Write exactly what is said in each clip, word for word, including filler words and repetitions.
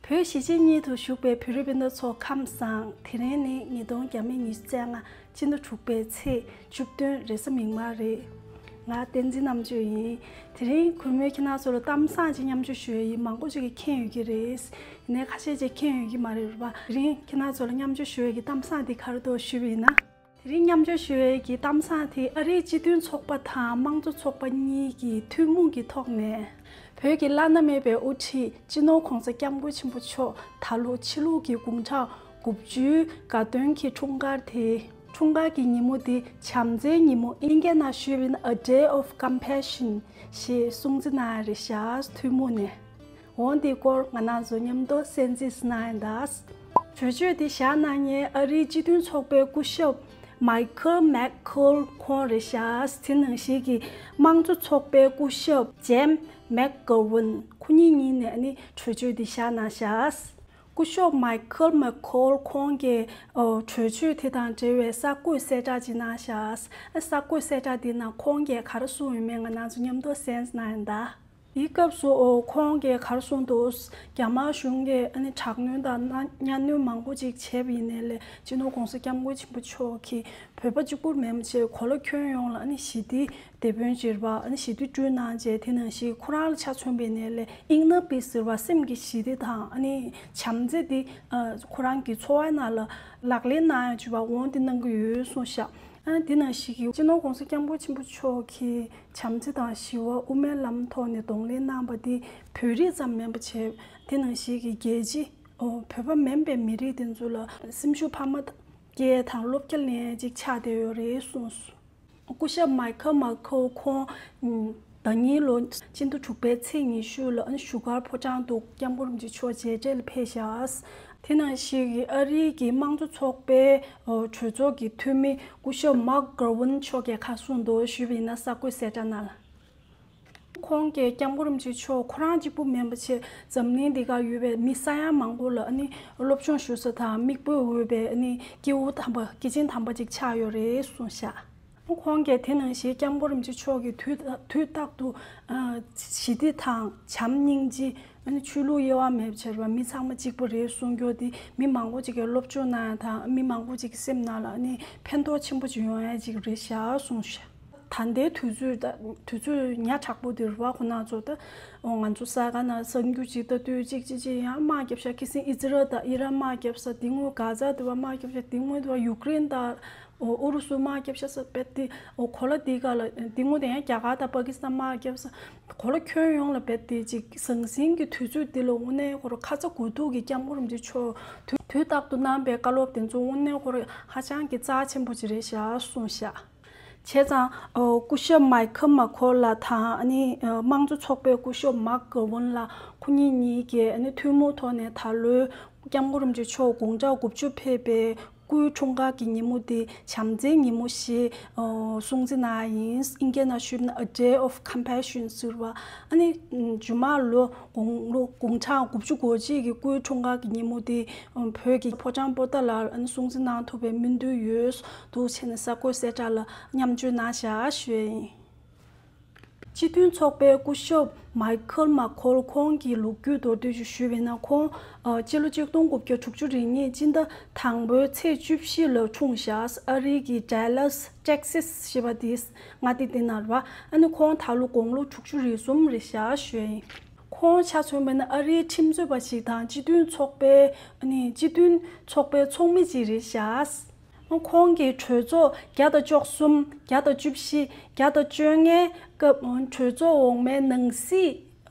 བོད་གཞིས་བྱེས་གཉིས་སུ་བཞུགས་པའི་བོད་རིགས་སྤུན་ཟླ་ཚོ་ཁམས་བཟང་། དེ་རིང་ནི་ཉིས་སྟོང་ཉི་ཤུ་རྩ་ལྔ་སྤྱི་ཟླ་དྲུག་པའི་ཚེས་བཅུ་བདུན་རེས་གཟའ་མིག་དམར་རེད། ང་བསྟན་འཛིན་རྣམ་དཔྱོད་ཡིན། དེ་རིང་གུས་མོས་ཁྱེད་རང་ཚོ་ལ་གཏམ་བཟང་ཅིག་མཉམ་སྤྱོད་ཞུ་ཡ་ཡིན། མང་པོ་ཅིག་གིས་མཁྱེན་ཡོད་ཀྱི་རེད། ཡིན་ནའི་ཁ་ཤས་ཅིག་མཁྱེན་ཡོད་ཀྱི་མ་རེད་པ། དེ་རིང་ཁྱེད་རང་ཚོ་ལ་མཉམ་སྤྱོད་ཞུ་ཡ་གི་གཏམ་བཟང་དེ་ག་རེ་འདུག་ཞུས་པ་ཡིན་ན། དེ་རིང་མཉམ་སྤྱོད་ཞུ་ཡ་གི་གཏམ་བཟང་དེ་ཨ་རིའི་སྤྱི་མཐུན་ཚོགས་པ་དང་དམངས་གཙོ་ཚོགས་པ་གཉིས་ཀྱི་ཐུན་མོང་གི་ཐོག་ནས། བོད་ཀྱི་བླ་ན་མེད་པའི་དབུ་ཁྲིད་སྤྱི་ནོར་༧གོང་ས་༧སྐྱབས་མགོན་ཆེན་པོ་མཆོག་ད་ལོ་ཕྱི་ལུགས་ཀྱི་དགུང་གྲངས་དགུ་བཅུའི་དགའ་སྟོན་གྱི་འཁྲུངས་སྐར་དེ། འཁྲུངས་སྐར་གྱི་ཉིན་མོ་དེ་བྱམས་བརྩེའི་ཉིན་མོ། ཨིན་སྐད་ནང་ཞུས་པ་ཡིན་ན་A Day of Compassion ཞེས་སྲུང་བརྩི་གནང་ཡ་རེད་ཤག་ཐུན་མོང་ནས། འོ་འདིའི་སྐོར་ང་རང་ཚོ་མཉམ་དུ་གསན་གཟིགས་གནང་ཡ་ད། གྲོས་ཆོད་དེ་བཞག་གནང་མཁན་ཨ་རིའི་སྤྱི་མཐུན་ཚོགས་པའི་སྐུ་ཞབས་མའི་ཁལ་མེག་ཁོལ་ཁོང་རེད་ཤག་དེ་ནང་བཞིན་གྱི་དམངས་གཙོ་ཚོགས་པའི་སྐུ་ཞབས་ཇེམ་མེག་གྷ་ཝན། ཁོ་གཉིས་གཉིས་ནས་ཨ་ནི་གྲོས་ཆོད་དེ་བཞག་གནང་ཤག་སྐུ་ཞབས་མའི་ཁལ་མེག་ཁོལ་ཁོང་གིས་ཨོ་གྲོས་ཆོད་དེ་དང་འབྲེལ་བའི་གསར་འགོད་གསལ་བསྒྲགས་ཅིག་གནང་ཤག་གསར་འགོད་གསལ་བསྒྲགས་དེ་ནང་ཁོང་གིས་ག་རེ་གསུངས་ཡོད་མེད་ང་རང་ཚོ་མཉམ་དུ་གསན་གནང་ཡ་ད། དེའི་སྐབས་སུ་ཨོ་ཁོང་གིས་ག་རེ་གསུངས་འདུག་རྒྱ་དམར་གཞུང་གིས་ཨ་ནི་དྲག་གནོན་དང་གནའ་གཉའ་གནོན་མང་པོ་ཅིག་བྱས་པ་ཡིན་ནའི་ལས། སྤྱི་ནོར་༧གོང་ས་༧སྐྱབས་མགོན་ཆེན་པོ་མཆོག་གིས་བོད་པ་གཅིག་པུ་མིན་པ་བྱས་གོ་ལ་ཁྱོན་ཡོངས་ལ་ཨ་ནི་ཞི་བདེ་དེད་དཔོན་བྱེད་པ། ཨ་ནི་ཞི་བདེ་བསྐྲུན་གནང་བྱས། དེ་ནང་བཞིན་ཁོ་རང་ལ་ཆ་མཚོན་པ་ཡིན་ནའི་ལས་ཨིན་ནར་པིས་ཟེར་བ་སེམས་ཀྱི་ཞི་བདེ་དང་ཨ་ནི་བྱམས་བརྩེ་དེ་ཨ་ཁོ་རང་གི་འཚོ་བའི་ནང་ལ་ལག་ལེན་གནང་ཡ་བྱེད་པ་འོ་དེ་གནང་གི་ཡོད་གསུངས་ཤག་ཨ་ནི་དེ་ནང་བཞིན་གྱི་སྤྱི་ནོར་༧གོང་ས་༧སྐྱབས་མགོན་ཆེན་པོ་མཆོག་གིས་བྱམས་བརྩེ་དང་ཞི་བ་དབུ་མའི་ལམ་ཐོག་ནས་གདོང་ལེན་གནང་པ་འདི་བོད་རིགས་ཙམ་མིན་པ་བྱས། དེ་ནང་བཞིན་གྱི་རྒྱལ་སྤྱི་ཨོ་བོད་པ་མིན་པའི་མི་རིགས་དེ་ཚོ་ལ་སེམས་ཤུགས་འཕར་མ་སྐྱེད་དང་བློ་སྐྱེད་ལེན་ཡ་ཅིག་ཆགས་བསྡད་ཡོད་རེད་གསུངས་སོང་། སྐུ་ཞབས་མའི་ཁལ་མེག་ཁོལ་ཁོང་ཟླ་ཉིན་ལོ་སྤྱི་ཟླ་དྲུག་པའི་ཚེས་ཉི་ཤུ་ལ་བཞུགས་སྒར་ཕོ་བྲང་དུ་༧སྐྱབས་མགོན་རིན་པོ་ཆེ་མཆོག་མཇལ་འཕྲད་ལ་ཕེབས་ཤག་དེ་ནང་བཞིན་གྱི་ཨ་རིའི་གི་དམངས་གཙོ་ཚོགས་པའི་ཨོ་གྲོས་ཚོགས་ཀྱི་འཐུས་མི་སྐུ་ཞབས་མཱག་གྷར་ཝན་མཆོག་གིས་ག་རེ་གསུངས་འདུག་ཞུས་པ་ཡིན་ན། གསར་འགོད་གསལ་བསྒྲགས་ནང་ལ། ཁོང་གིས་༧སྐྱབས་མགོན་རིན་པོ་ཆེ་མཆོག་ཁོ་རང་གཅིག་པུ་མིན་པ་བྱས་འཛམ་གླིང་འདི་གར་ཡོད་པའི་མི་ས་ཡ་མང་པོ་ལ་ཨ་ནི་སློབ་སྦྱོང་ཞུ་ས་དང་མིག་དཔེ་འོས་པའི་ཨ་ནི་སྐྱེས་བུ་དམ་པ་སྐྱེས་ཆེན་དམ་པ་ཅིག་ཆགས་ཡོད་རེད་གསུངས་ཤག་ཁོང་གིས་དེ་ནང་བཞིན་༧སྐྱབས་མགོན་རིན་པོ་ཆེ་མཆོག་གིས་དུས་དུས་རྟག་ཏུ་ཨ་ཞི་བདེ་དང་བྱམས་སྙིང་རྗེ། ཨ་ནི་ཆོས་ལུགས་དབྱེ་བ་མེད་པ་བྱས་པ་མི་ཚང་མ་གཅིག་པ་རེད་གསུང་རྒྱུ་དེ་མི་མང་པོ་ཅིག་གིས་སློབ་སྦྱོང་གནང་ཡ་དང་མི་མང་པོ་ཅིག་གི་སེམས་ནང་ལ་ཨ་ནི་ཕན་ཐོགས་ཆེན་པོ་ཅིག་ཡོང་ཡ་ཅིག་རེད་ཤག་གསུངས་ཤག་ད་ལྟའི་དུས་ཚོད་ད་དུས་ཚོད་ཉག་ཕྲ་པོ་དེ་རེད་པ། ཁོ་རང་ཚོ་ད་ང་ཚོ་ས་ག་ནང་གསར་འགྱུར་ཅིག་ལྟ་དུས་གཅིག་གཅིག་གཅིག་ཡང་དམག་རྒྱབ་ཤག་ཁ་སང་ཨི་ཛི་རལ་དང་ཨི་རན་དམག་རྒྱབ་ཤག་དེ་སྔོན་གྷ་ཛ་དེ་པར་དམག་རྒྱབ་ཤག་དེ་སྔོན་དེ་པར་ཡུཀ་རེན་དང་ཨུ་རུ་སུ་དམག་རྒྱབ་ཤག་ས་བེད་དེ་གོ་ལ་དེ་ག་ལ་དེ་སྔོན་དེ་ཡང་རྒྱ་གར་དང་པ་ཀི་སི་ཐན་དམག་རྒྱབ་ས། གོ་ལ་ཁྱོན་ཡོངས་ལ་བེད་དེ་ཅིག་ཟང་ཟིང་གི་དུས་ཚོད་འདི་ལ་དངོས་གནས་ཁོ་རང་ཁ་ཚ་དགོས་གཏུགས་ཀྱི་༧སྐྱབས་མགོན་རིན་པོ་ཆེ་མཆོག་དུས་དུས་རྟག་ཏུ་གནང་པའི་བཀའ་སློབ་དེ་ཚོ་དངོས་གནས་ཁོ་རང་ཧ་ཅང་གི་རྩ་ཆེན་པོ་ཅིག་རེད་ཤག་གསུངས་ཤག་བྱས་ཙང་ཨོ་སྐུ་ཞབས་མའི་ཁལ་མེག་ཁོལ་ལགས་དང་ཨ་ནི་ཨ་དམངས་གཙོ་ཚོགས་པའི་སྐུ་ཞབས་མཱག་གྷར་ཝན་ལགས་ཁོ་གཉིས་གཉིས་ཀྱིས་ཨ་ནི་ཐུན་མོང་ཐོག་ནས་ད་ལོའི་༧སྐྱབས་མགོན་རིན་པོ་ཆེ་མཆོག་དགུང་གྲངས་དགུ་བཅུ་ཕེབས་པའི་སྐུའི་འཁྲུངས་སྐར་གྱི་ཉིན་མོ་དེ་བྱམས་བརྩེའི་ཉིན་མོ་ཞེས་ཨོ་སྲུང་བརྩི་གནང་ཡ་ཡིན། ཨིན་སྐད་ནང་ཞུས་ན་A Day of Compassion ཟེར་བ། ཨ་ནི་རྗེས་མ་ལོ་དགུང་ལོ་དགུང་གྲངས་དགུ་བཅུ་གོ་གཅིག་གི་སྐུའི་འཁྲུངས་སྐར་གྱི་ཉིན་མོ་དེ་བོད་ཀྱི་ཕོ་བྲང་པོ་ཏཱ་ལར་ཨ་ནི་སྲུང་བརྩི་གནང་ཐུབ་པའི་སྨོན་འདུན་ཡོད་འདུག་བྱས་ནས་གསར་འགོད་གསལ་བསྒྲགས་ལ་མཉམ་སྤྱོད་གནང་བཞག་ཞུ་ཡ་ཡིན། སྤྱི་མཐུན་ཚོགས་པའི་སྐུ་ཞབས་མའི་ཁལ་མ་ཁོལ་ཁོང་གི་ལོ་རྒྱུས་མདོར་བསྡུས་ཤིག་ཞུས་པ་ཡིན་ན། ཁོང་ཨ་སྤྱི་ལོ་ཆིག་སྟོང་དགུ་བརྒྱ་དྲུག་ཅུ་རེ་གཉིས་སྤྱི་ཟླ་དང་པོའི་ཚེས་བཅུ་བཞི་ལ་འཁྲུངས་ཤག་ཨ་རིའི་གི་ཌལ་ལཱས་ཊེག་སིས་ཞེས་པ་དེ་མངའ་སྡེ་དེ་ནང་རེད་པ། ཨ་ནི་ཁོང་ད་ལོ་དགུང་ལོ་དྲུག་ཅུ་རེ་གསུམ་རེད་ཤག་ཞུ་ཡ་ཡིན། ཁོང་ཆ་མཚོན་པ་ཡིན་ན་ཨ་རིའི་ཁྲིམས་རྩོད་པ་ཞིག་དང་སྤྱི་མཐུན་ཚོགས་པའི་ཨ་ནི་སྤྱི་མཐུན་ཚོགས་པའི་ཚོགས་མི་ཅིག་རེད་ཤག་ཁོང་གིས་གྲོས་ཚོགས་བརྒྱ་དང་བཅུ་གསུམ། བརྒྱ་དང་བཅུ་བཞི། བརྒྱ་དང་བཅོ་ལྔའི་སྐབས་གྲོས་ཚོགས་འོག་མའི་ནང་སྲིད་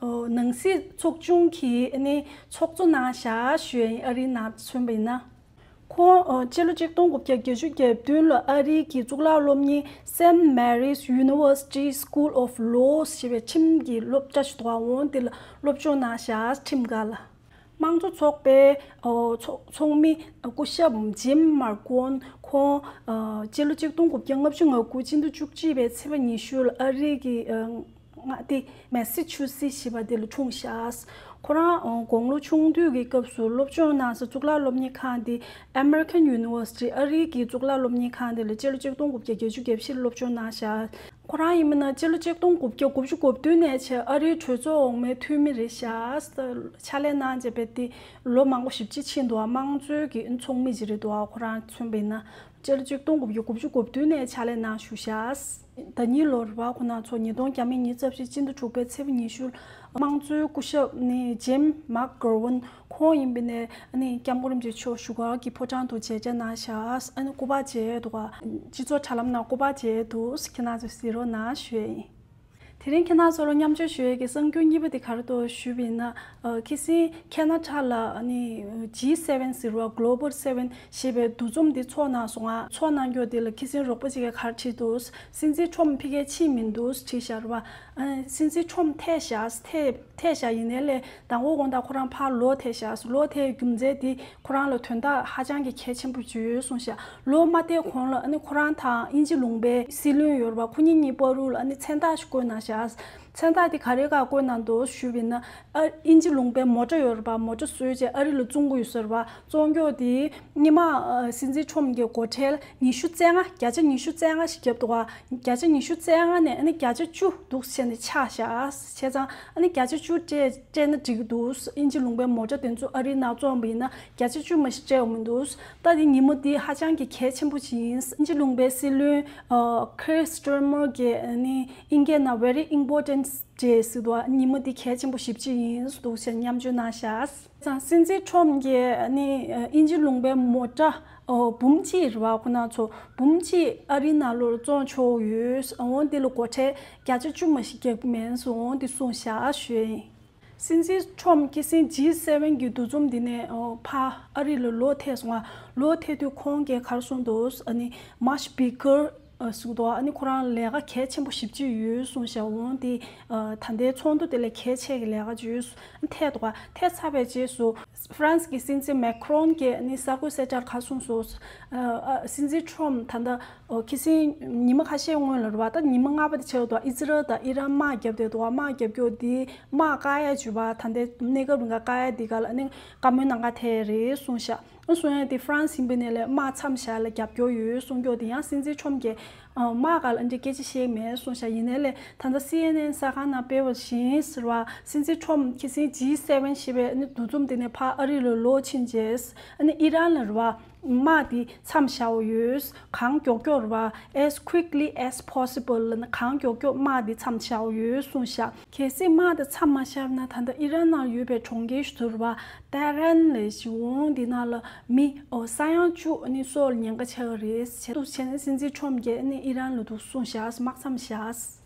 ནང་སྲིད་ཚོགས་ཆུང་གི་ཨ་ནི་ཚོགས་གཙོ་གནང་བཞག་ཞུ་ཡ་ཡིན། ཨ་རིའི་ནང་མཚོན་པ་ཡིན་ན། ཁོང་སྤྱི་ལོ་ཆིག་སྟོང་དགུ་བརྒྱ་བརྒྱད་ཅུ་གྱ་བདུན་ལ་ཨ་རིའི་གི་གཙུག་ལག་སློབ་གཉེར་Saint Mary's University School of Law ཞེས་པའི་ཁྲིམས་ཀྱི་སློབ་གྲྭ་ཞིག་འདུག་འོང་དེ་ལ་སློབ་སྦྱོང་གནང་བཞག་ཁྲིམས་ཁང་ལ། དམངས་གཙོ་ཚོགས་པའི་ཨོ་ཚོགས་ཚོགས་མི་སྐུ་ཞབས་ཇིམ་མར་ཀོན་ཁོང་ཨ་སྤྱི་ལོ་ཆིག་སྟོང་དགུ་བརྒྱ་ལྔ་བཅུ་ང་དགུ་སྤྱི་ཟླ་བཅུ་གཅིག་པའི་ཚེས་པ་ཉི་ཤུ་ལ་ཨ་རིའི་གི་ཨ་མངའ་སྡེ་མེ་སི་ཆུ་སི་ཞེས་པ་དེ་ལ་འཁྲུངས་ཤག་ཁོ་རང་ཨ་དགུང་ལོ་ཆུང་དུས་ཀྱི་སྐབས་སུ་སློབ་སྦྱོང་གནང་ས་གཙུག་ལག་སློབ་གཉེར་ཁང་དེ་American University ཨ་རིའི་གི་གཙུག་ལག་སློབ་གཉེར་ཁང་དེ་ལ་སྤྱི་ལོ་ཆིག་སྟོང་དགུ་བརྒྱ་བརྒྱད་ཅུ་གྱ་བཞི་ལ་སློབ་སྦྱོང་གནང་ཤག་ཁོ་རང་ཡིན་མིན་ན་སྤྱི་ལོ་ཆིག་སྟོང་དགུ་བརྒྱ་དགུ་བཅུ་གོ་བདུན་ནས་བྱས་ཨ་རིའི་གྲོས་ཚོགས་འོག་མའི་འཐུས་མི་རེད་ཤག་ཕྱག་ལས་གནང་བྱས་པའི་དེ་ལོ་མང་པོ་ཞེ་གཅིག་ཕྱིན་འདུག་དམངས་གཙོའི་གི་ཚོགས་མི་ཅིག་རེད་འདུག་ཁོ་རང་མཚོན་པ་ཡིན་ན་སྤྱི་ལོ་ཆིག་སྟོང་དགུ་བརྒྱ་དགུ་བཅུ་གོ་བདུན་ནས་ཕྱག་ལས་གནང་བཞུགས་ཤག་ཟླ་ཉིན་ལོར་བ་ཁོ་ན་ཚོ་ཉིས་སྟོང་བརྒྱ་མེད་ཉི་ཤུ་རྩ་བཞི་སྤྱི་ཟླ་དྲུག་པའི་ཚེས་པ་ཉི་ཤུ་དམངས་གཙོའི་སྐུ་ཞབས་ནི་ཇིམ་མག་གྷོ་ཝན་ཁོང་ཡིན་པ་ནས་ཨ་ནི་སྐྱབས་མགོན་རིན་པོ་ཆེ་མཆོག་བཞུགས་སྒར་གྱི་ཕོ་བྲང་དུ་མཇལ་བཅར་གནང་ཤག་ཨ་ནི་སྐུ་པར་མཇལ་འདུག་སྤྱི་ཚོགས་དྲ་ལམ་ནང་སྐུ་པར་མཇལ་འདུག་ཁྱེད་རང་ཚོས་གཟིགས་རོགས་གནང་ཞུ་ཡ་ཡིན། དེ་རིང་ཁྱེད་རང་ཚོ་ལ་མཉམ་སྤྱོད་ཞུ་ཡས་ཀྱི་གསར་འགྱུར་གཉིས་པ་དེ་ག་རེ་འདུག་ཞུས་པ་ཡིན་ན། ཨ། ཁ་སང་ཁེ་ན་ཌ་ལ་ཨ་ནི་ཇི་སེ་ཝེན་ཟེར་བ་གྷོ་ལོ་བལ་སེ་ཝེན་ཞེས་པའི་འདུ་འཛོམས་དེ་ཚོགས་གནང་སོང་ང་། ཚོགས་གནང་རྒྱུ་དེ་ལ་ཁ་སང་རོགས་པ་ཅིག་གིས་ག་རེ་བྲིས་འདུག་སྲིད་འཛིན་ཁྲོམ་ཕ་གིར་ཕྱིན་མི་འདུག་བྲིས་བཞག་རེད་བ། ཨ། སྲིད་འཛིན་ཁྲོམ་ཐད་བཞག་ཐད་ཐད་བཞག་ཡིན་ནའི་ལས་དང་པོ་དགོང་དག་ཁོ་རང་ཕར་ལོག་ཐད་བཞག་ལོག་ཐད་རྒྱུ་མཚན་དེ་ཁོ་རང་ལ་དོན་དག་ཧ་ཅང་གི་གལ་ཆེན་པོ་བརྗོད་ཡོད་གསུངས་ཤག་ལོག་མ་ཐད་གོང་ལ་ཨ་ནི་ཁོ་རང་དང་དབྱིན་ཇི་ལུང་པའི་སྲིད་བློན་ཡོད་རེད་བ། ཁོ་གཉིས་གཉིས་བར་དུ་ལ་ཨ་ནི་མཚན་རྟགས་ཤིག་བཀོད་གནང་ཤག་མཚན་རྟགས་དེ་ག་རེ་ག་བཀོད་གནང་འདུག་ཞུས་པ་ཡིན་ན། ཨ། དབྱིན་ཇི་ལུང་པའི་མོ་ཊ་ཡོད་རེད་བ། མོ་ཊ་བཟོས་རྗེས་ཨ་རི་ལ་བཙོང་གི་ཡོད་ས་རེད་བ། བཙོང་རྒྱུ་དེ་སྔོན་མ་ཨ་སྲིད་འཛིན་ཁྲོམ་གྱི་སྒོ་ཁྲལ་ཉི་ཤུ་རྩ་ལྔ། བརྒྱ་ཆ་ཉི་ཤུ་རྩ་ལྔ་ཞིག་བརྒྱབ་འདུག་བ། བརྒྱ་ཆ་ཉི་ཤུ་རྩ་ལྔ་ནས་ཨ་ནི་བརྒྱ་ཆ་བཅུ་འདུག་བྱས་ནས་ཆག་ཤག་བྱས་ཙང་ཨ་ནི་བརྒྱ་ཆ་བཅུ་སྤྲད་སྤྲད་ན་འགྲིག་གི་འདུག་དབྱིན་ཇི་ལུང་པའི་མོ་ཊ་དེ་ཚོ་ཨ་རིའི་ནང་བཙོང་བ་ཡིན་ན་བརྒྱ་ཆ་བཅུ་མ་ཞིག་སྤྲད་འོང་མི་འདུག་ད་དེ་ཉིན་མོ་དེ་ཧ་ཅང་གི་གལ་ཆེན་པོ་ཞིག་ཡིན། དབྱིན་ཇི་ལུང་པའི་སྲིད་བློན་ཨ་Keir Starmer གྱིས་ཨ་ནི་ཨིན་སྐད་ནང་very important day ཟེར་འདུག་ཉིན་མོ་འདི་གལ་ཆེན་པོ་ཞེ་པོ་ཅིག་ཡིན་འདུག་ཟེར་མཉམ་སྤྱོད་གནང་ཤག་ཙང་སྲིད་འཛིན་ཁྲོམ་གྱིས་ནི་དབྱིན་ཇི་ལུང་པའི་མོ་ཊ་འབུམ་གཅིག་རེད་བ། ཁོ་ན་ཚོ་འབུམ་གཅིག་ཨ་རིའི་ནང་ལོགས་བཙོང་ཆོག་ཡོད། འོང་འདི་ལ་སྒོ་ཁྲལ་བརྒྱ་ཆ་བཅུ་མ་ཞིག་རྒྱག་གི་མེད་འོང་འདི་གསུངས་ཤག་ཞུ་ཡ་ཡིན། སྲིད་འཛིན་ཁྲོམ་ཁ་སང་ཇི་སེ་ཝེན་གྱི་འདུ་འཛོམས་འདི་ནས་ཕར་ཨ་རི་ལ་ལོག་ཐད་སོང་ང་། ལོག་ཐད་དུས་ཁོང་གིས་ག་རེ་གསུངས་འདུག་ཨ་ནི་much bigger ཨ་གསུངས་འདུག་ཨ་ནི་ཁོ་རང་ལས་ཀ་གལ་ཆེན་པོ་ཞེ་པོ་ཅིག་ཡོད་གསུངས་ཤག་འོང་དེ་ཨ་ད་ལྟའི་ཚོགས་འདུ་དེ་ལས་གལ་ཆེ་གི་ལས་ཀ་ཅིག་ཡོད་གསུངས། ཐད་འདུག་ཐད་ཚར་བའི་རྗེས་སུ་ཧྥ་རན་སི་གི་སྲིད་འཛིན་མེ་ཁི་རོན་གྱིས་ཨ་ནི་གསར་འགོད་གསལ་བསྒྲགས་ག་གསུངས་སོང་། ཨ་ཨ་སྲིད་འཛིན་ཁྲོམ་ད་ལྟ་ཨོ་ཁ་སང་ཉི་མ་ཁ་ཤས་སྔོན་ལ་རེད་བ། ད་ཉི་མ་ལྔ་པ་དེ་ཆགས་འདུག་ཨི་ཛི་རལ་དང་ཨི་རན་དམག་བརྒྱབ་བསྡད་འདུག་དམག་བརྒྱབ་རྒྱུ་དེ་དམག་བཀག་ཡ་ཅིག་ཡོད་བ། ད་ལྟའི་གནས་སྐབས་རིང་ག་བཀག་ཡ་དེ་ག་ལ་ཨ་ནི་བཀའ་མོལ་གནང་ག་ཐད་རེད་གསུངས་ཤག་ཨ་གསུང་ཡ་དེ་ཧྥ་རན་སི་ཡིན་པའི་ནས་ལས་དམག་མཚམས་བཞག་ལ་རྒྱབ་སྐྱོར་ཡོད་གསུང་རྒྱུ་དེ་ཡང་སྲིད་འཛིན་ཁྲོམ་གྱིས་ཨ་དམག་སྒང་ལ་འདི་སྐད་ཆ་བཤད་མེད་གསུང་བཞག་ཡིན་ནའི་ལས་ད་ལྟ་སི་ཨེན་ཨེན་གསར་ཁང་ནང་སྤེལ་བ་བཞིན་ཟེར་བ། སྲིད་འཛིན་ཁྲོམ་ཁ་སང་ཇི་སེ་ཝེན་ཞེས་པའི་ཨ་ནི་འདུ་འཛོམས་དེ་ནས་ཕར་ཨ་རི་ལ་ལོག་ཕྱིན་རྗེས་ཨ་ནི་ཨི་རན་ལ་རེད་བ། དམག་འདི་མཚམས་བཞག་འོ་ཡོད། གང་མགྱོགས་མགྱོགས་རེད་བ། as quickly as possible ལ་ནི་གང་མགྱོགས་མགྱོགས་དམག་འདི་མཚམས་བཞག་འོ་ཡོད་གསུང་བཞག་གལ་སྲིད་དམག་དེ་མཚམས་མ་བཞག་ན་ད་ལྟ་ཨི་རན་ནང་ཡོད་པའི་གྲོང་ཁྱེར་ཞིག་ཏུ་རེད་བ། ཏེ་ཧ་རན་ལས་ཞིག་འོང་འདི་ནང་ལ་མི་ཨོ་ས་ཡ་བཅུ་ནི་སྲོག་ལ་ཉེན་ཁ་ཆགས་ཀྱི་རེད། བྱས་འདུག་བྱས་ནས་སྲིད་འཛིན་ཁྲོམ་གྱིས་ནི་ཨི་རན་ལ་འདུག་གསུངས་བཞག་དམག་མཚམས་བཞག་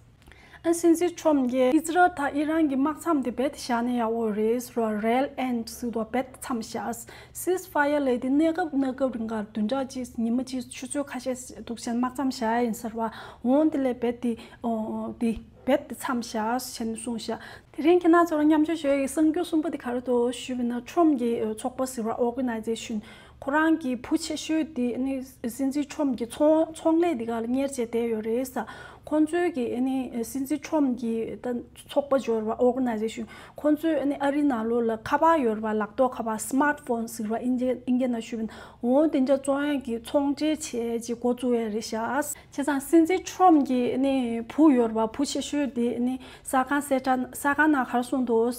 ཨ་སྲིད་འཛིན་ཁྲོམ་གྱིས་ཨི་ཛི་རལ་དང་ཨི་རན་གྱི་དམག་མཚམས་དེ་རྦད་དེ་བཞག་ན་ཡག་པོ་རེད་ཟེར་བ། རེལ་ཨེན་ཌི་ཟེར་བ་རྦད་དེ་མཚམས་བཞག ceasefire ལས་དེ་གནས་སྐབས་གནས་སྐབས་རིང་ག་བདུན་ཕྲག་གཅིག་ཉི་མ་གཅིག་ཆུ་ཚོད་ཁ་ཤས་འདུག་བྱས་ནས་དམག་མཚམས་བཞག་ཡ་ཡིན་ཟེར་བ། འོང་དེ་ལས་རྦད་དེ་ཨོ་དེ་རྦད་དེ་མཚམས་བཞག་ཟེར་ནས་གསུངས་ཤག་དེ་རིང་ཁྱེད་རང་ཚོར་མཉམ་སྤྱོད་ཞུ་ཡ་གི་གསར་འགྱུར་གསུམ་པ་དེ་ག་རེ་འདུག་ཞུས་པ་ན་ཁྲོམ་གྱི་ཚོགས་པ་ཟེར་བ་organization ཁོ་རང་གི་བུ་ཆེ་ཤོས་དེ་ནི་སྲིད་འཛིན་ཁྲོམ་གྱི་ཚོང་ཚོང་ལས་དེ་ག་ལ་གཉེར་བྱས་བསྡད་ཡོད་རེད་ས། ཁོང་ཚོའི་གི་ནི་སྲིད་འཛིན་ཁྲོམ་གྱི་ད་ཚོགས་པ་འབྱོར་བ་organization ཁོང་ཚོས་ནི་ཨ་རི་ནང་ལོགས་ལ་ཁ་པར་ཡོད་རེད་བ། ལག་ཐོགས་ཁ་པར་སི་མཱར་ཊི་ཕོན་ཟེར་བ་ཨིན་སྐད་ཨིན་སྐད་ནང་ཞུས་པ་ཡིན། འོ་དེ་འདྲ་བཙོང་ཡ་གི་ཚོང་འབྲེལ་བྱས་ཅིག་འགོ་བཙུགས་ཡ་རེད་ཤག་བྱས་ཙང་སྲིད་འཛིན་ཁྲོམ་གྱི་ནི་བུ་ཡོད་རེད་བ། བུ་ཆེ་ཤོས་དེ་ནི་གསར་ཁང་གསལ་བསྒྲགས་གསར་ཁང་ནང་ག་རེ་གསུངས་འདུག་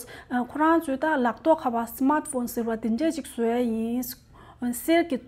ཁོ་རང་ཚོས་ད་ལག་ཐོགས་ཁ་པར་སི་མཱར་ཊི་ཕོན་ཟེར་བ་དེ་འདྲས་ཅིག་བཟོ་ཡ་ཡིན། གསེར་གྱི་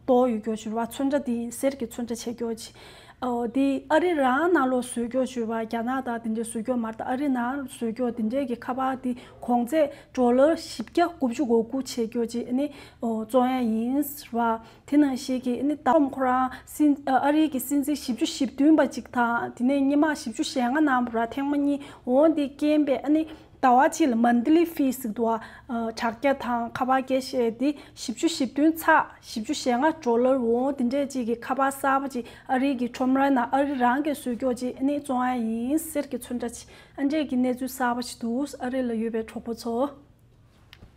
ཏོག་ཡོད་རྒྱུ་ཅིག་རེད་བ། ཚོན་ཁྲ་དེ་གསེར་གྱི་ཚོན་ཁྲ་བྱེད་རྒྱུ་ཅིག་འོ་དེ་ཨ་རི་རང་ནང་ལོགས་བཟོ་རྒྱུ་ཅིག་རེད་བ། རྒྱ་ནག་དང་དེ་འདྲས་བཟོ་རྒྱུ་མ་རེད། ད་ཨ་རི་ནང་བཟོ་རྒྱུ་དེ་འདྲས་ཀྱི་ཁ་པར་དེ་གོང་ཚད་ཌོ་ལར་བཞི་བརྒྱ་དགུ་བཅུ་གོ་དགུ་བྱེད་རྒྱུ་ཅིག་ནི་འོ་བཙོང་ཡ་ཡིན་ཟེར་བ། དེ་ནང་བཞིན་གྱི་ནི་ད་ཁོ་རང་སྲིད་ཨ་རིའི་གི་སྲིད་འཛིན་བཞི་བཅུ་ཞེ་བདུན་པ་ཅིག་དང་དེ་ནས་སྔོན་མ་བཞི་བཅུ་ཞེ་ལྔ་གནང་བ་ར་ཐེངས་མ་གཉིས། འོ་འདི་རྐྱེན་པས་ཨ་ནི་ཟླ་བ་གཅིག་ལ་མན་ཐི་ལི་ཕི་ཟེར་འདུག་བ། དྲ་རྒྱ་དང་ཁ་པར་སྐད་བཤད་དེ་བཞི་བཅུ་ཞེ་བདུན་ཚེག་བཞི་བཅུ་ཞེ་ལྔ་ཌོ་ལར། འོ་དེ་འདྲས་ཅིག་གི་ཁ་པར་གསར་པ་ཅིག་ཨ་རིའི་གི་ཁྲོམ་ར་ནང་ཨ་རི་རང་གིས་བཟོ་རྒྱུ་ཅིག་ཨ་ནི་བཙོང་ཡ་ཡིན། གསེར་གྱི་ཚོན་ཁྲ་ཅིག་ཨ་འདྲས་ཀྱི་གནས་ཚུལ་གསར་པ་ཅིག་འདུག་ཨ་རི་ལ་ཡོད་པའི་གྲོགས་པོ་ཚོ།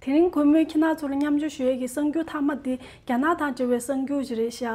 དེ་རིང་གུས་མོས་ཁྱེད་རང་ཚོ་ལ་མཉམ་སྤྱོད་ཞུ་ཡས་ཀྱི་གསར་འགྱུར་མཐའ་མ་དེ་རྒྱ་ནག་དང་འབྲེལ་བའི་གསར་འགྱུར་ཞིག་རེད་ཤག་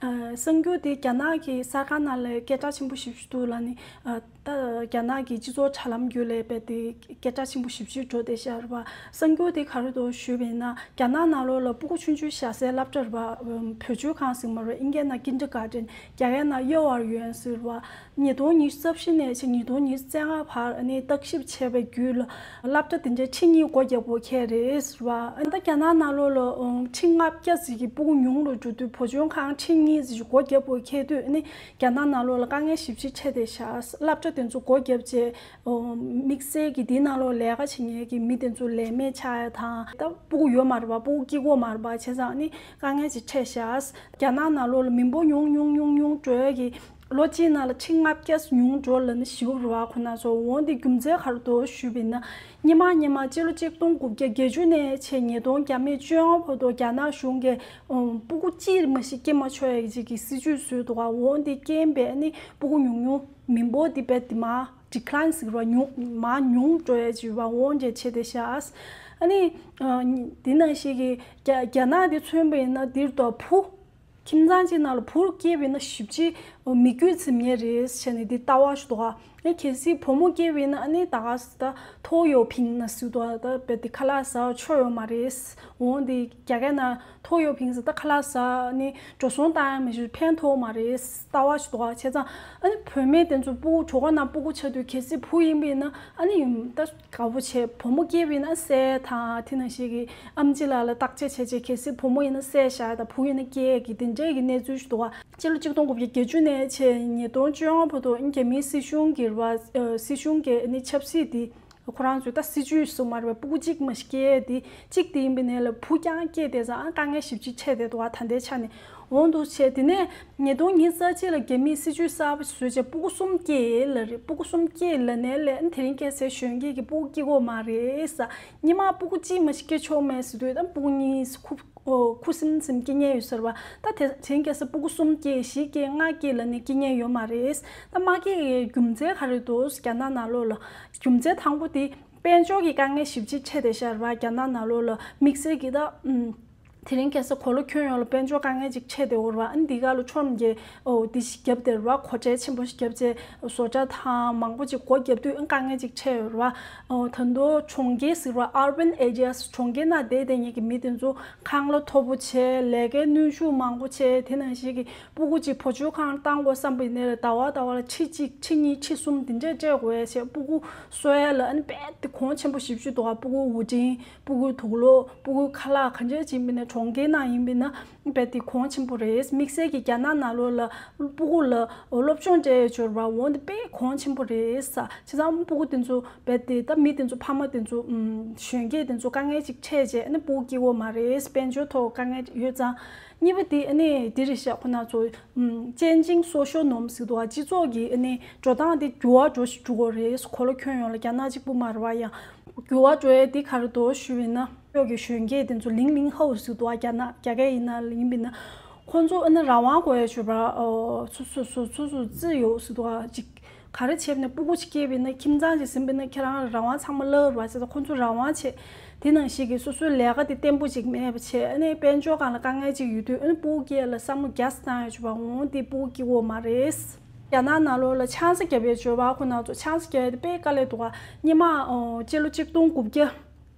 ཨ། གསར་འགྱུར་དེ་རྒྱ་ནག་གི་གསར་ཁང་ནང་ལ་སྐད་གྲགས་ཆེན་པོ་ཞིག་འདུག་ལ་ནི། ཨ། ད་རྒྱ་ནག་གི་སྤྱི་ཚོགས་དྲ་ལམ་བརྒྱུད་ལས་པའི་དེ་སྐད་གྲགས་ཆེན་པོ་ཞེ་པོ་ཅིག་འགྲོ་བསྡད་ཤག་རེད་པ། གསར་འགྱུར་དེ་ག་རེ་འདུག་ཞུས་པ་ཡིན་ན། རྒྱ་ནག་ནང་ལོགས་ལ་སྤུ་གུ་ཆུང་ཆུང་བཞག་སའི་སློབ་གྲྭ་རེད་པ། བུ་བཅོལ་ཁང་ཟེར་མ་རེད། ཨིན་སྐད་ནང་Kindergarten། རྒྱ་སྐད་ནང་幼儿园་ཟེར་བ། ཉིས་སྟོང་ཉི་ཤུ་རྩ་བཞི་ནས་བྱས་ཉིས་སྟོང་ཉི་ཤུ་རྩ་ལྔ་བར་ཨ་ནི་བརྟག་ཞིབ་བྱས་པའི་བརྒྱུད་ལ་སློབ་གྲྭ་དེ་འདྲའི་ཁྲི་གཉིས་སྒོ་བརྒྱབ་པ་ཁེལ་རེད་ཟེར་བ། ཨ་ད་རྒྱ་ནག་ནང་ལོགས་ལ་ཨང་ཁྲི་ལྔ་བརྒྱ་ཟིག་གི་སྤུ་གུ་ཉུང་རུ་འགྲོ་དུས་བུ་བཅོལ་ཁང་ཁྲི་གཉིས་ཟིག་སྒོ་བརྒྱབ་པ་ཁེལ་དུས་ཨ་ནི་རྒྱ་ནག་ནང་ལོགས་ལ་དཀའ་ངལ་ཞེ་པོ་ཅིག་འཕྲད་བསྡད་ཤག་སློབ་གྲྭ་དེ་ཚོ་སྒོ་བརྒྱབ་རྗེས་ཨོ་དམིགས་བསལ་གྱི་དེའི་ནང་ལོགས་ལས་ཀ་བྱེད་མཁན་གྱི་མི་དེ་ཚོ་ལས་མེད་ཆགས་ཡ་དང་། ད་སྤུ་གུ་ཡོད་མ་རེད་པ། སྤུ་གུ་སྐྱེ་གི་ཡོད་མ་རེད་པ། བྱས་ཙང་ཨ་ནི་དཀའ་ངལ་ཅིག་འཕྲད་ཤག་རྒྱ་ནག་ནང་ལོགས་ལ་མི་འབོར་ཉུང་ཉུང་ཉུང་ཉུང་འགྲོ་ཡ་གི་ལོ་གཅིག་ནང་ལ་ཁྲི་ལྔ་བརྒྱ་ཉུང་འགྲོ་ལབ་ནས་ཞུ་རེད་པ། ཁོ་ན་ཚོ་འོང་དེ་རྒྱུ་མཚན་ག་རེ་འདུག་ཞུས་པ་ཡིན་ན། སྔོན་མ་སྔོན་མ་སྤྱི་ལོ་གཅིག་སྟོང་དགུ་བརྒྱ་བརྒྱད་ཅུ་ནས་བྱས་ཉིས་སྟོང་བཅོ་ལྔ་བར་དུ་རྒྱ་ནག་གཞུང་གིས་ཨམ་སྤུ་གུ་གཅིག་མ་གཏོགས་སྐྱེ་མ་ཆོག་ཡ་གི་ཅིག་གི་སྲིད་ཇུས་བཟོས་འདུག་ག་འོང་དེ་རྐྱེན་པས་ཨ་ནི་སྤུ་གུ་ཉུང་ཉུང་མི་འབོར་དེ་རྦད་དེ་མར་decline་ཟེར་བ་ཉུང་མར་ཉུང་འགྲོ་ཡ་ཅིག་ཡོད་པ་འོང་འདྲ་བྱས་བསྡད་ཤག་ཨ་ནི་ཨ་དེ་ནང་བཞིན་གྱི་རྒྱ་རྒྱ་ནག་དེ་མཚོན་པ་ཡིན་ན་འདིར་དུ་བུ། ཁྱིམ་ཚང་གཅིག་ནང་ལ་བུ་སྐྱེས་པ་ཡིན་ན་ཞེ་པོ་ཅིག་མི་རྒྱུད་འཛིན་མཁན་རེད་ཟེར་ནས་འདི་ལྟ་བ་ཞིག་འདུག་ག་ཨེ་གལ་སྲིད་བུ་མོ་སྐྱེས་པ་ཡིན་ན་ཨ་ནི་ད་ག་ཟེར་ད་ཐོ་ཡོ་ཕིང་ན་ཟེར་འདུག་ག་ད་རྦད་དེ་ཁ་ལག་ཟ་ཆོག་ཡོད་མ་རེད། འོང་དེ་རྒྱ་སྐད་ནང་ཐོ་ཡོ་ཕིང་ཟེར་ད་ཁ་ལག་ཟ་ནི་འགྲོ་སོང་བཏང་ཡ་མི་ཞིག་ཕན་ཐོགས་མ་རེད་ལྟ་བ་ཞིག་འདུག་ག་བྱས་ཙང་ཨ་ནི་བུད་མེད་དེ་ཚོ་སྤུ་གུ་གྲོད་ཁོག་ནང་སྤུ་གུ་ཆགས་དུས་གལ་སྲིད་བུ་ཡིན་པ་ཡིན་ན་ཨ་ནི་ད། དགའ་པོ་བྱས། བུ་མོ་སྐྱེས་པ་ཡིན་ན་བསད་དང་དེ་ནང་བཞིན་གྱི་ཨེམ་ཆི་ལགས་ལ་བརྟག་དཔྱད་བྱས་རྗེས་གལ་སྲིད་བུ་མོ་ཡིན་ན་བསད་བཞག་དང་བུ་ཡིན་ན་སྐྱེས་ཀྱི་དེ་འདྲས་ཀྱི་གནས་ཚུལ་ཞིག་འདུག་ག་སྤྱི་ལོ་གཅིག་སྟོང་དགུ་བརྒྱ་བརྒྱད་ཅུ་ནས་བྱས་ཉིས་སྟོང་བཅོ་ལྔ་བར་དུ་རྒྱ་མིའི་སྲིད་གཞུང་གི་རེད་པ། སྲིད་གཞུང་གི་ནི་ཆབ་སྲིད་དེ་ཁོ་རང་ཚོའི་ད་སྲིད་ཇུས་སུ་མ་རེད་པ། སྤུ་གུ་གཅིག་མ་སྐྱེས་དེ་གཅིག་དེ་ཡིན་པའི་ནས་ལ་བུ་རྐྱང་སྐྱེས་དེ་ཙང་ཨ་དཀའ་ངལ་ཞེ་པོ་ཅིག་འཕྲད་བསྡད་འདུག་ག་ད་ལྟའི་ཆ་ནས། འོང་འདུག་བྱས། དེ་ནས་ཉིས་སྟོང་ཉི་ཤུ་རྩ་གཅིག་ལ་རྒྱ་མིས་སྲིད་ཇུས་གསར་པ་བཟོས་བྱས་སྤུ་གུ་གསུམ་སྐྱེས་ལ་རེད། སྤུ་གུ་གསུམ་སྐྱེས་ལ་ནས་ལས་དེ་རིང་ཁ་སང་གཞོན་སྐྱེས་ཀྱི་སྤུ་གུ་སྐྱེ་གི་ཡོད་མ་རེད་ཟེར། སྔོན་མ་སྤུ་གུ་གཅིག་མ་གཏོགས་སྐྱེ་ཆོག་མེད་ཟེར་དུས་ད་སྤུ་གུ་གཉིས་ཁུ་ཨོ་ཁུ་སིམ་སིམ་སྐྱེ་མཁན་ཡོད་ཟེར་བ། ད་དེ་དེ་རིང་ཁ་སང་སྤུ་གུ་གསུམ་སྐྱེས་བཞི་སྐྱེས་ལྔ་སྐྱེས་ལ་ནས་སྐྱེ་མཁན་ཡོད་མ་རེད། ད་མ་སྐྱེ་ཡའི་རྒྱུ་མཚན་ག་རེ་འདུག་རྒྱ་ནག་ནང་ལོགས་ལ་རྒྱུ་མཚན་དང་པོ་དེ་དཔལ་འབྱོར་གྱི་དཀའ་ངལ་ཞེ་པོ་ཅིག་འཕྲད་བསྡད་ཤག་རེད་པ། རྒྱ་ནག་ནང་ལོགས་ལ་དམིགས་བསལ་གྱི་ད་ཨུམ། དེ་རིང་ཁ་སང་གོ་ལ་ཁྱོན་ཡོངས་ལ་དཔལ་འབྱོར་དཀའ་ངལ་ཅིག་འཕྲད་བསྡད་ཡོད་རེད་པ། ཨ་ནི་འདི་ག་ལ་ཁྲོམ་གྱི་ཨོ་འདི་ཞིག་བརྒྱབ་བསྡད་རེད་པ། སྒོ་ཁྲལ་ཆེན་པོ་ཞིག་བརྒྱབ་བྱས་བཟོ་གྲྭ་དང་མང་པོ་ཅིག་སྒོ་བརྒྱབ་དུས་ཨ་དཀའ་ངལ་ཅིག་འཕྲད་ཡོད་རེད་པ། ཨོ་ད་དུང་གྲོང་ཁྱེར་ཟེར་བ་urban areas གྲོང་ཁྱེར་ནང་བསྡད་བསྡད་མཁན་གྱི་མི་དེ་ཚོ་ཁང་གླ་མཐོ་པོ་བྱས། ལས་ཀའི་གནོན་ཤུགས་མང་པོ་བྱས། དེ་ནང་བཞིན་གྱི་སྤུ་གུ་གཅིག་བུ་བཅོལ་ཁང་བཏང་དགོས་བསམ་པ་ཡིན་ན་ལ་ཟླ་བ་ཟླ་བ་ལ་ཁྲི་གཅིག་ཁྲི་གཉིས་ཁྲི་གསུམ་དེ་འདྲས་སྤྲད་དགོས་བྱས། སྤུ་གུ་གསོ་ཡ་ལ་ཨ་ནི་རྦད་དེ་གོང་ཆེན་པོ་ཞེ་པོ་ཅིག་འདུག་ག་སྤུ་གུ་དབུལ་འབྲིང་། སྤུ་གུའི་དུག་ལོག་སྤུ་གུའི་ཁ་ལག་ག་འདྲས་ཅིག་ཡིན་པ་ཡིན་ན། གྲོང་ཁྱེར་ནང་ཡིན་པ་ཡིན་ན་རྦད་དེ་གོང་ཆེན་པོ་རེད། དམིགས་བསལ་གྱི་རྒྱ་ནག་ནང་ལོགས་ལ་སྤུ་གུ་ལ་སློབ་སྦྱོང་སྤྲད་ཡ་འབྱོར་བ་འོང་དེ་དཔེ་གོང་ཆེན་པོ་རེད་ཟེར། བྱས་ཙང་སྤུ་གུ་དེ་ཚོ་རྦད་དེ་ད་མི་དེ་ཚོ་ཕ་མ་དེ་ཚོ་ཨུམ་གཞོན་སྐྱེས་དེ་ཚོ་དཀའ་ངལ་ཅིག་འཕྲད་རྗེས་ཨ་ནི་སྤུ་གུ་སྐྱེ་གི་ཡོད་མ་རེད། དཔལ་འབྱོར་ཐོག་དཀའ་ངལ་ཡོད་ཙང་། གཉིས་པ་དེ་ཨ་ནི་དེ་རེད་ཤག་ཁོ་ན་ཚོ་ཨུམ་changing social norms ཟེར་འདུག་ག་སྤྱི་ཚོགས་ཀྱི་ཨ་ནི་འགྲོ་སྟངས་དེ་འགྱུར་བ་འགྲོ་ཞིག་འགྲོ་གི་རེད། གོ་ལ་ཁྱོན་ཡོངས་ལ་རྒྱ་ནག་གཅིག་པུ་མ་རེད་པ། ཡང་འགྱུར་བ་འགྲོ་ཡས་དེ་ག་རེ་འདུག་ཞུས་པ་ཡིན་ན། ཕྱོགས་ཀྱི་གཞོན་སྐྱེས་དེ་ཚོ་ལིང་ལིང་ཧའོ་ཟེར་འདུག་ག་རྒྱ་ནག་རྒྱ་སྐད་ཡིན་ན་ཡིན་པ་ཡིན་ན། ཁོང་ཚོ་ཨ་ནི་རང་དབང་དགོས་ཡས་ཞུ་བ། ཨོ་སོ་སོ་སོ་སོ་སོ་རྩིས་ཡོད་ཟེར་འདུག་ག་ཅིག་ག་རེ་བྱས་པ་ཡིན་ན་སྤུ་གུ་ཅིག་སྐྱེས་པ་ཡིན་ན་ཁྱིམ་ཚང་ཅིག་ཟིན་པ་ཡིན་ན་ཁྱེད་རང་རང་དབང་ཚང་མ་བརླག་འགྲོ་བ་ཟེར། ད་ཁོང་ཚོ་རང་དབང་བྱེད། དེ་ནང་བཞིན་གྱི་སོ་སོའི་ལས་ཀ་དེ་བརྟན་པོ་ཅིག་མེད་པ་བྱས། ཨ་ནི་དཔལ་འབྱོར་སྒང་ལ་དཀའ་ངལ་ཅིག་ཡོད་དུས་ཨ་ནི་སྤུ་གུ་སྐྱེ་ཡས་ལ་བསམ་བློ་རྒྱ་ཆེ་བཏང་ཡས་བྱུང་བ་འོང་དེ་སྤུ་གུ་སྐྱེ་གི་ཡོད་མ་རེད། རྒྱ་ནག་ནང་ལོགས་ལ་ཆང་ས་བརྒྱབ་ཡས་འབྱོར་བ་ཁོ་ན་ཚོ་ཆང་ས་བརྒྱབ་ཡས་དེ་དཔེ་དཀའ་ལས་འདུག་ག་སྔོན་མ་ཨོ་སྤྱི་ལོ་གཅིག་སྟོང་དགུ་བརྒྱ་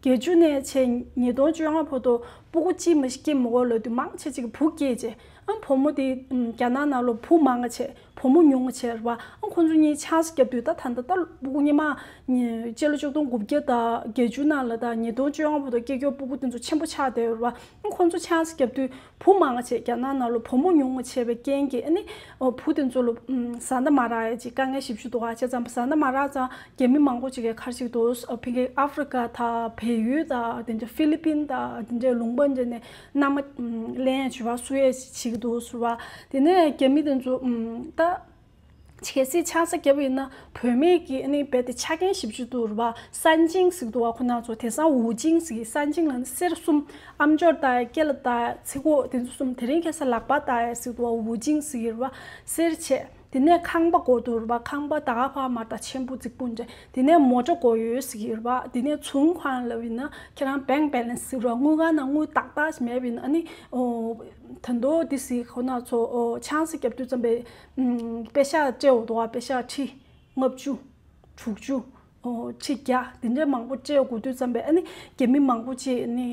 བརྒྱད་ཅུ་ནས་བྱས་ཉིས་སྟོང་བཅོ་ལྔ་བར་དུ་སྤུ་གུ་གཅིག་མ་གཏོགས་སྐྱེ་མི་དགོས་ལབ་དུས་མང་ཆེ་ཅིག་གིས་བུ་སྐྱེས་བྱས། ཨ་བུ་མོ་དེ་ཨམ་རྒྱ་ནག་ནང་ལོགས་བུ་མང་ང་བྱས། བུ་མོ་ཉུང་ང་བྱས་རེད་པ། ཨ་ཁོང་ཚོ་གཉིས་ཆང་ས་བརྒྱབ་དུས་ད་ད་ལྟ་ད་སྤུ་གུ་སྔོན་མ་ཉི་སྤྱི་ལོ་ཆིག་སྟོང་དགུ་བརྒྱ་དང་བརྒྱད་ཅུ་ནང་ལ་དང་ཉིས་སྟོང་བཅོ་ལྔ་བར་དུ་སྐྱེས་ཡོད་སྤུ་གུ་དེ་ཚོ་ཆེན་པོ་ཆགས་བསྡད་ཡོད་རེད་པ། ཨ་ཁོང་ཚོ་ཆང་ས་བརྒྱབ་དུས་བུ་མང་ང་བྱས། རྒྱ་ནག་ནང་ལོགས་བུ་མོ་ཉུང་ང་བྱས་པའི་རྐྱེན་གྱིས་ཨ་ནི་ཨོ་བུ་དེ་ཚོ་ལ་ཨམ་བཟའ་ཟླ་མ་རག་ཡ་ཅིག་དཀའ་ངལ་ཞེ་པོ་ཅིག་འདུག་ག་བྱས་ཙང་བཟའ་ཟླ་མ་རག་ཙང་རྒྱ་མི་མང་པོ་ཅིག་གིས་ག་རེ་བྱེད་ཀྱི་འདུག་ཨ་ཕ་གི་ཨ་ཧྥི་རི་ཀ་དང་བལ་ཡུལ་དང་དེ་འདྲ་ཧྥི་ལི་པིན་དང་དེ་འདྲའི་ལུང་པ་འདྲ་ནས་མནའ་མ་ཨམ་ལེན་ཡ་བྱེད་པ་སུ་ཡས་བྱེད་ཀྱི་འདུག་ཟེར་བ། དེ་ནས་རྒྱ་མི་དེ་ཚོ་ཨམ་ད་གལ་སྲིད་ཆང་ས་བརྒྱབ་པ་ཡིན་ན་བུད་མེད་ཀྱི་ཨ་ནི་རྦད་དེ་ཆ་རྐྱེན་ཞེ་པོ་ཅིག་འདུག་རེད་པ། 三金ཟེར་གྱི་འདུག་ག་ཁོ་ན་ཚོ། དེང་སང་五金ཟེར་གྱི། 三金ལབ་ན་གསེར་གསུམ། ཨ་མཆོག་ལྟ་ཡ། སྐེ་ལ་ལྟ་ཡ། ཚིགས་ཁོག་དེ་ཚོ་གསུམ། དེ་རིང་ཁ་སང་ལག་པ་ལྟ་ཡ་ཟེར་གྱི་འདུག་ག 五金ཟེར་གྱི་རེད་པ། གསེར་བྱས། དེ་ནས་ཁང་པ་དགོས་འདུག་རེད་པ། ཁང་པ་ད་ག་ཕར་མར་ད་ཆེན་པོ་རྫིག་པོ་འདྲ། དེ་ནས་མོ་ཊ་དགོས་ཡོད་ཟེར་གྱི་རེད་པ། དེ་ནས་存款ལབ་ཡིན་ན་ཁྱེད་རང་bank balance ཟེར་ར། དངུལ་ཁང་ནང་དངུལ་ཏག་ཏག་ཞིག་མེད་པ་ཡིན་ན་ཨ་ནི་ཨོ་ད་དུང་དེ་ཟེར་ཁོ་ན་ཚོ་ཨོ་ཆང་ས་བརྒྱབ་དུས་ཙམ་པའི་ཨམ་པེ་ཤག་སྤྲད་འོ་འདུག་ག་པེ་ཤག་ཁྲི། ལྔ་བཅུ། དྲུག་ཅུ། ཨོ། ཁྲི་བརྒྱ་དེ་འདྲའི་མང་པོ་སྤྲད་དགོས་དུས་ཙམ་པས། ཨ་ནི་རྒྱ་མི་མང་པོ་ཅིག་ནི་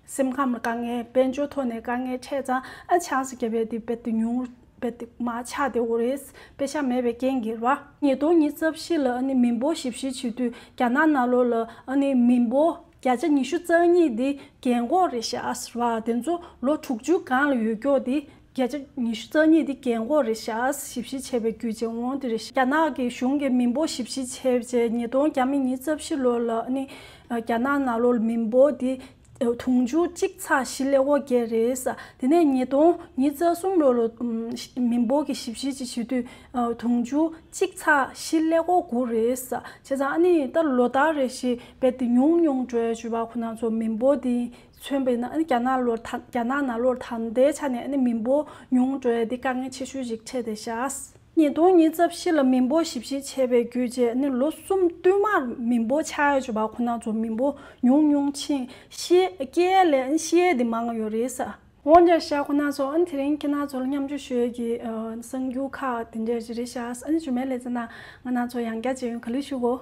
སེམས་ཁམས་ལ་དཀའ་ངལ། དཔལ་འབྱོར་ཐོག་ནས་དཀའ་ངལ་འཕྲད་ཙང་། ཨ། ཆང་ས་བརྒྱབ་པའི་དེ་རྦད་དེ་ཉུང་། རྦད་དེ་མར་ཆག་བསྡད་ཡོད་རེད། པེ་ཤག་མེད་པའི་རྐྱེན་གྱིས་རེད་པ། ཉིས་སྟོང་ཉི་ཤུ་རྩ་བཞི་ལ་ཨ་ནི་མི་འབོར་ཞིབ་བཤེར་བྱེད་དུས། རྒྱ་ནག་ནང་ལོགས་ལ་ཨ་ནི་མི་འབོར་བརྒྱ་ཆ་ཉི་ཤུ་རྩ་གཉིས་དེ་རྒན་འཁོགས་རེད་ཤག་ཟེར་བ། དེ་ཚོ་ལོ་དྲུག་ཅུ་སྒང་ལ་ཡོད་ཀྱོག་དེ་བརྒྱ་ཆ་ཉི་ཤུ་རྩ་གཉིས་དེ་རྒན་འཁོགས་རེད་ཤག་ཟེར་ཞིབ་བཤེར་བྱས་པའི་བརྒྱུད་བྱས་འོང་དེ་རེད་ཤག། རྒྱ་ནག་གི་གཞུང་གིས་མི་འབོར་ཞིབ་བཤེར་བྱས་བྱས། ཉིས་སྟོང་ཉི་ཤུ་རྩ་བཞི་ལོ་ལ་ཨ་ནི་རྒྱ་ནག་ནང་ལོགས་ལ་མི་འབོར་དེ་དུང་ཕྱུར་གཅིག་ཚེག་བཞི་ཀླད་ཀོར་བརྒྱད་རེད་ཟེར། དེ་ནས་ཉིས་སྟོང་ཉི་ཤུ་རྩ་གསུམ་ལོ་ལ་ཨམ་མི་འབོར་གྱི་ཞིབ་བཤེར་ཅིག་བྱེད་དུས་དུང་ཕྱུར་གཅིག་ཚེག་བཞི་ཀླད་ཀོར་དགུ་རེད་ཟེར། བྱས་ཙང་ཨ་ནི་ད་ལོ་ལྟར་རེ་བཞིན་རྦད་དེ་ཉུང་ཉུང་འགྲོ་ཡ་བྱས་པ་ཁོ་ན་ཚོ་མི་འབོར་དེ་མཚོན་པ་ཡིན་ན། ཨ་ནི་རྒྱ་ནག་ལོར་ད་རྒྱ་ནག་ནང་ལོགས་ད་ལྟའི་ཆ་ནས་ཨ་ནི་མི་འབོར་ཉུང་འགྲོ་ཡ་དེ་དཀའ་ངལ་ཆེ་ཤོས་ཤིག་འཕྲད་བསྡད་ཤག། ཉིས་སྟོང་ཉི་ཤུ་རྩ་བཞི་ལ་མི་འབོར་ཞིབ་བཤེར་བྱས་པའི་བརྒྱུད་བྱས། ཨ་ནི་ལོ་གསུམ་བསྟུད་མར་མི་འབོར་ཆག་ཡ་བྱས་པ་ཁོ་ན་ཚོ་མི་འབོར་ཉུང་ཉུང་ཕྱིན། ཤི་སྐྱེ་ལས་ཤི་ཡ་དེ་མང་ཡོད་རེད་ཟེར། འོ་འདྲ་ཤག། ཁོ་ན་ཚོ། ཨ་ནི་དེ་རིང་ཁྱེད་རང་ཚོ་ལ་མཉམ་སྤྱོད་ཞུ་ཡ་གི་ཨ་གསར་འགྱུར་ཁག་དེ་འདྲ་ཞིག་རེད་ཤག། ཨ་ནི་རྗེས་མའི་ལེ་ཚན་ནང་ང་རང་ཚོ་ཡང་བསྐྱར་མཇལ་ཡོང་། ག་ལེར་བཞུགས་གོ།